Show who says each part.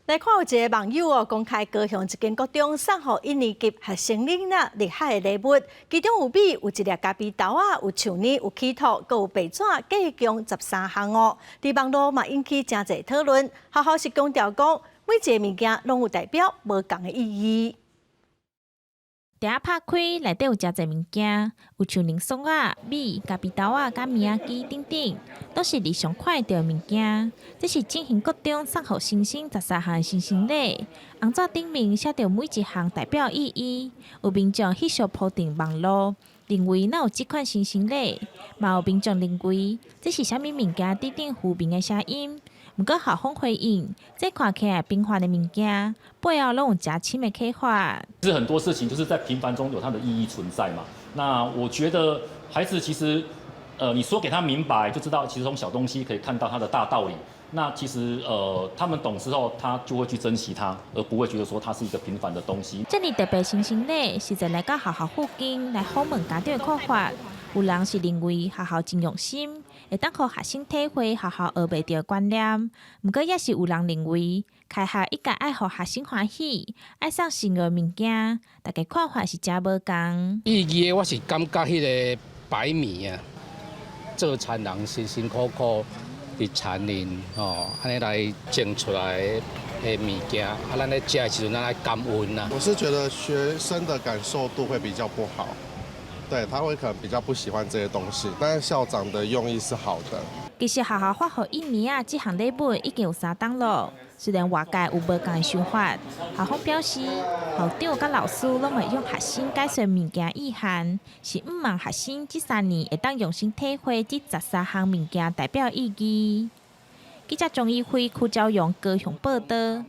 Speaker 1: 來看有一个網友哦，公開高雄一間國中送予一年級學生囡仔立學的禮物，其中有米，有一粒咖啡豆仔，有樹乳，有起吐，閣有白紙，計共13項哦。佇網路嘛引起誠濟討論，學校是強調講，每一个物件攏有代表無仝的意義。
Speaker 2: 袋仔拍開，內底有誠濟物件，有樹奶酥仔、米、咖啡豆仔、佮棉仔機等等，攏是日常看會著的物件。這是進行國中送予新生13項的新生禮，紅紙頂面寫著每一項代表意義。有民眾翕相鋪佇網路，認為哪有這款新生禮？嘛有民眾認為這是啥物物件佇頂負面的聲音。毋過校方回應，這看起來平凡的物件，背後攏有誠深的啟發。
Speaker 3: 是很多事情就是在平凡中有它的意義存在嘛。那我覺得孩子其實，你說給他明白，就知道其實從小東西可以看到他的大道理。那其實，他們懂之後，他就會去珍惜它，而不會覺得說它是一個平凡的東西。
Speaker 2: 這爾特別新生禮，實在來到學校附近來訪問家長的看法。有人是認為學校真用心，會當予學生體會學校學袂著的觀念。毋過也是有人認為，開學應該愛予學生歡喜，愛送實用物件，大家看法是誠無仝。
Speaker 4: 意義的我是感覺彼个白米啊，做田人辛辛苦苦佇田裡吼，按呢來種出來的物件，啊，咱咧食的時陣，咱愛感恩啊。
Speaker 5: 我是覺得學生的感受度會比較不好。對，他會可能比較不喜歡這些東西，但是校長的用意是好的。
Speaker 2: 其實學校發予一年仔，這項禮物已經有3冬了。雖然外界有無仝的想法，校方表示，校長佮老師攏會向學生解說物件意涵，是向望學生這3年會當用心體會這13項物件代表意義。記者張一輝、柯昭陽高雄報導。